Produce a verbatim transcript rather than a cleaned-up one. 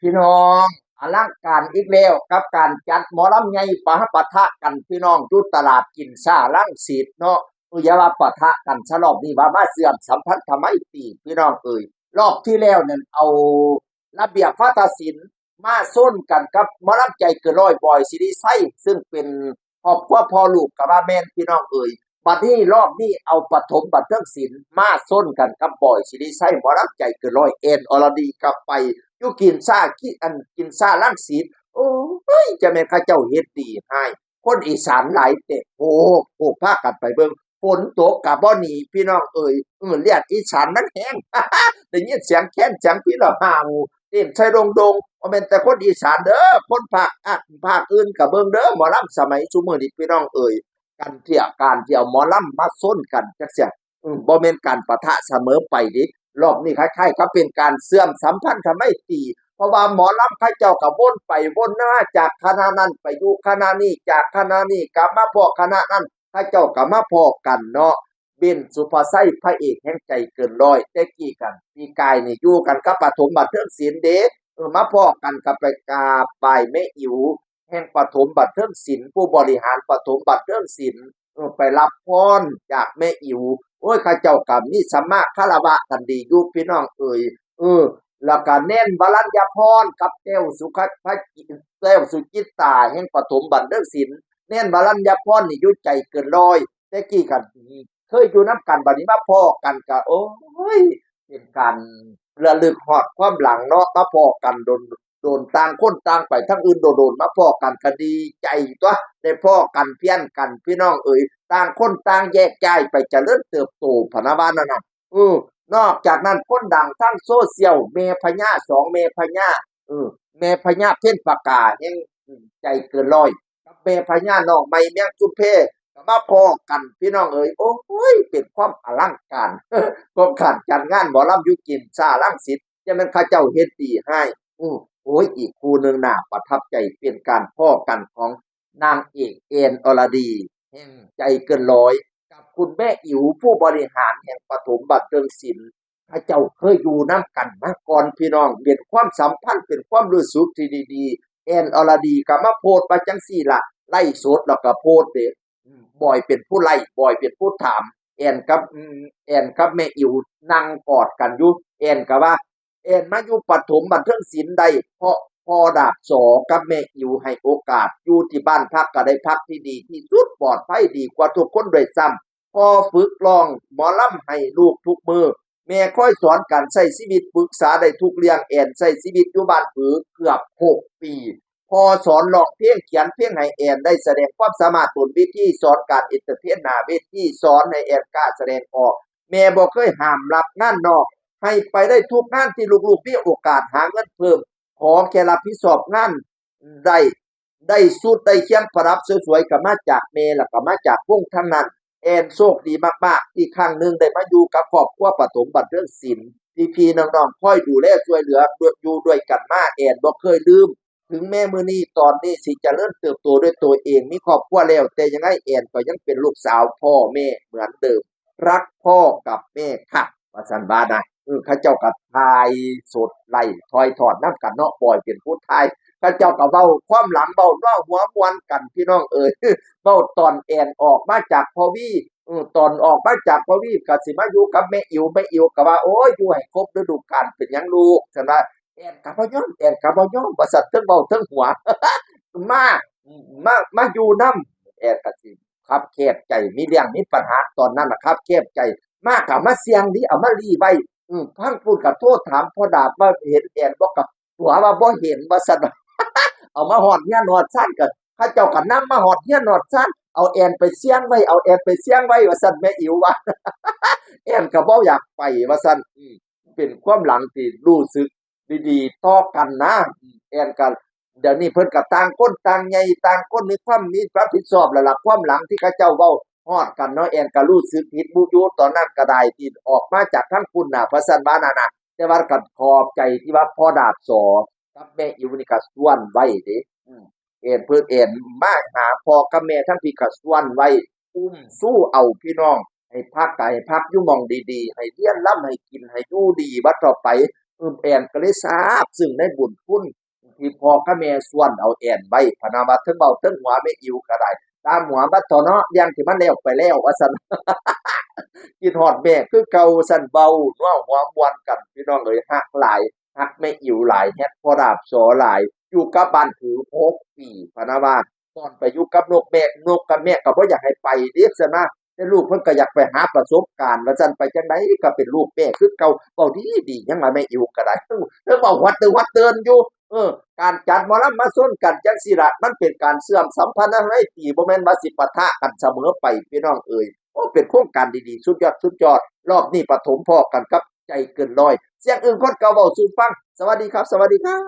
พี่น้องอลังการอีกแล้วกับการจัดหมอลำใหญ่ปะปะทะกันพี่น้องอยู่ตลาดกินซ่ารังสิตเนาะเอออย่าว่าปะทะกันซะรอบนี้ว่ามาเชื่อมสัมพันธไมตรีพี่น้องเอ่ยรอบที่แล้วนั่นเอาระเบียบวาทศิลป์มาส้นกันกับหมอลำใจเกินร้อยบอยสิริชัยซึ่งเป็นครอบครัวพ่อลูกกับว่าแม่นพี่น้องเอ่ย บัดนี้รอบนี้เอาปฐมบันเทิงศิลป์มาส้นกันกับบอยสิริชัยหมอลำใจเกินร้อยแอนอรดีกลับไปอยู่กินซ่ากิอันกินซ่าลังสิตโอ้ยจะแม่นเข้าเจ้าเฮ็ดดีให้คนอีสานหลายแต่โอ้โหพากันไปเบิ่งฝนตกกับบ่หนีพี่น้องเอ่ยเออเลียดอีสานมันแห้งได้ยินเสียงแค้นเสียงพี่ละหาวเต้นใส่โดงโดงบ่แม่นแต่คนอีสานเด้อคนภาคอ่ะภาคอื่นกับเบิ่งเด้อหมอลำสมัยซุมื้อนี้พี่น้องเอ่ย กันเที่ยการที่เอาหมอลำมาส้นกันจักเสียอืมบ่แม่นการปะทะเสมอไปเด้รอบนี้คล้ายๆกับเป็นการเชื่อมสัมพันธไมตรีเพราะว่าหมอลำเขาเจ้าก็วนไปวนมาจากคณะนั้นไปอยู่คณะนี้จากคณะนี้กลับมาพ้อคณะนั้นเขาเจ้าก็มาพ้อกันเนาะเบนสุภาชัยพระเอกแห่งใจเกินร้อยแต่กี้กันปีกายนี่อยู่กันกับปฐมบันเทิงศิลป์เด้เออมาพ้อกันก็ไปกราบไหว้แม่อิ๋ว แห่งปฐมบันเทิงศิลป์ผู้บริหารปฐมบันเทิงศิลป์เออไปรับพรจากแม่อิ๋วโอ้ยเข้าเจ้าก็มีสัมมาคารวะกันดีอยู่พี่น้องเอ่ยเออแล้วก็แน่นวรัญญาพรกับแต้วสุขะพระแต้วสุจิตตาแห่งปฐมบันเทิงศิลป์แน่นวรัญญาพรนี่อยู่ใจเกินร้อยแต่กี้กันเคยอยู่นำกันบัดนี้มาพ้อกันก็โอ้ย เป็นการระลึกฮอดความหลังเนาะมาพ้อกันโดนโดนต่างคนต่างไปทางอื่นโดนๆมาพ้อกันก็ดีใจตั๊วได้พ้อกันเพียงกันพี่น้องเอ๋ยต่างคนต่างแยกย้ายไปเจริญเติบโตพะนะว่านั่นน่ะเออนอกจากนั้นคนดังทางโซเชียลแม่พญาสองแม่พญาเออแม่พญาเพ็ญปากาแห่งใจเกินร้อยกับแม่พญาน้องใหม่เมืองชุมแพก็มาพ้อกันพี่น้องเอ๋ยโอ้ยเป็นความอลังการของการจัดงานหมอลำอยู่กินซ่ารังสิต จะแม่นเขาเจ้าเฮ็ดดีให้อู้โอ้ยอีกคู่หนึ่งน่าประทับใจเป็นการพ้อกันของนางเอกแอนอรดีแห่งใจเกินร้อยกับคุณแม่อิ๋วผู้บริหารแห่งปฐมบันเทิงศิลป์เขาเจ้าเคยอยู่นำกันมาก่อนพี่น้องเป็นความสัมพันธ์เป็นความรู้สึกที่ดีๆแอนอรดีก็มาโพสต์ว่าจังซี่ล่ะไลฟ์สดแล้วก็โพสต์เด้ อืมบอยเป็นผู้ไล่บอยเป็นผู้ถามแอนกับอืมแอนกับแม่อิ๋วนั่งกอดกันอยู่แอนก็ว่าแอนมาอยู่ปฐมบันเทิงศิลป์ได้เพราะพ่อดาบสอกับแม่อิ๋วให้โอกาสอยู่ที่บ้านพักก็ได้พักที่ดีที่สุดปลอดภัยดีกว่าทุกคนด้วยซ้ำพ่อฝึกร้องหมอลำให้ลูกทุกมื้อแม่คอยสอนการใช้ชีวิตปรึกษาได้ทุกเรื่องแอนใช้ชีวิตอยู่บ้านผือเกือบหกปี พ่อสอนร้องเพลงเขียนเพลงให้แอนได้แสดงความสามารถบนเวทีสอนการเอนเตอร์เทนหน้าเวทีสอนให้แอนกล้าแสดงออกแม่บ่เคยห้ามรับงานนอกให้ไปได้ทุกงานที่ลูกๆมีโอกาสหาเงินเพิ่มขอแค่รับผิดชอบงานได้ได้ชุดได้เครื่องประดับสวยๆก็มาจากแม่แล้วก็มาจากวงทั้งนั้นแอนโชคดีมากๆที่ครั้งหนึ่งได้มาอยู่กับครอบครัวปฐมบันเทิงศิลป์พี่ๆน้องๆคอยดูแลช่วยเหลืออยู่ด้วยกันมาแอนบ่เคยลืม ถึงแม้มื้อนี้ตอนนี้สิเจริญเติบโตด้วยตัวเองมีครอบครัวแล้วแต่ยังไงแอนก็ยังเป็นลูกสาวพ่อแม่เหมือนเดิมรักพ่อกับแม่ค่ะว่าซั่นว่านะเออเขาเจ้าก็ถ่ายสดไลฟ์ถ่ายทอดนำกันเนาะบอยเป็นผู้ถ่ายเขาเจ้าก็เว้าความหลังเว้านัวหัวม่วนกันพี่น้องเอ๋ยเว้าตอนแอนออกมาจากพ่อวีเออตอนออกมาจากพ่อวีก็สิมาอยู่กับแม่อิ๋วแม่อิ๋วก็ว่าโอ้ยอยู่ให้ครบฤดูกาลเป็นหยังลูกซั่นว่า แอนก็บ่ยอมแอนก็บ่ยอมว่าซั่นเทิงเว้าเทิงหัวมามามาอยู่นำแอนก็สิคับแคบใจมีเรื่องมีปัญหาตอนนั้นน่ะคับแคบใจมาก็มาเสี่ยงดิเอามาลี้ไว้อืมทางพู้นก็โทรถามพ่อดาบว่าเห็นแอนบ่ก็ตั๋วว่าบ่เห็นว่าซั่นเอามาฮอดเฮือนฮอดซานก็เขาเจ้าก็นำมาฮอดเฮือนฮอดซานเอาแอนไปเสี่ยงไว้เอาแอนไปเสี่ยงไว้ว่าซั่นแม่อิ๋วว่าแอนก็บ่อยากไปว่าซั่นอืม เป็นความหลังที่รู้สึกดีๆต่อกันนะแอนกันเดี๋ยวนี้เพิ่นก็ต่างคนต่างใหญ่ต่างคนมีความมีรับผิดชอบแล้วล่ะความหลังที่เขาเจ้าเว้าฮอดกันเนาะแอนก็รู้สึกผิดบุอยู่ตอนนั้นก็ได้ที่ออกมาจากทั้งคุณน่ะพระสันวานานะแต่ว่าก็ขอบใจที่ว่าพ่อดาบสอกับแม่อิ๋วนี่ก็ส่วนไว้เด้อืม เอนเพิ่นเอนมาหาพ่อกับแม่ทั้งพี่ก็ส่วนไว้อุ้มสู้เอาพี่น้องให้พักกายพักอยู่หม่องดีๆให้เรียนร่ำให้กินให้อยู่ดีวัดต่อไป เออ แอนก็เลยซาบซึ้งในบุญคุณที่พ่อกับแม่ส่วนเอาแอนไว้ พะนะว่าเทิงเว้าเทิงหัวแม่อิ๋วก็ได้ ตามหัวมันเถาะเนาะ เรื่องที่มันแล้วไปแล้ว ว่าซั่น คิดฮอดแม่คือเก่า ซั่น เว้านัวหัวม่วนกัน พี่น้องเอ๋ย ฮักหลาย ฮักแม่อิ๋วหลาย ฮักพ่อดาบสอหลาย อยู่กับบ้านผือหกปี พะนะว่า ตอนไปอยู่กับนกแม่ นกกับแม่ก็บ่อยากให้ไปเด้ ซั่นนะ แต่ลูกเพิ่นก็อยากไปหาประสบการณ์ ว่าซั่น ไปจั่งใดก็เป็นลูกแม่คือเก่า เว้าดีๆ ยังว่าแม่อิ๋วก็ได้ เทิงเว้าฮอดเติ่นฮอดเติ่นอยู่ เออ การจัดหมอลำมาชนกันจั่งซี้ล่ะ มันเป็นการเชื่อมสัมพันธ์ทางในตี บ่แม่นว่าสิปะทะกันเสมอไป พี่น้องเอ๋ย โอ้ เป็นโครงการดีๆ สุดยอด สุดยอด รอบนี้ปฐมพ้อกันกับใจเกินร้อย เสียงอึ่งคนเก่าเว้าสู่ฟัง สวัสดีครับ สวัสดีครับ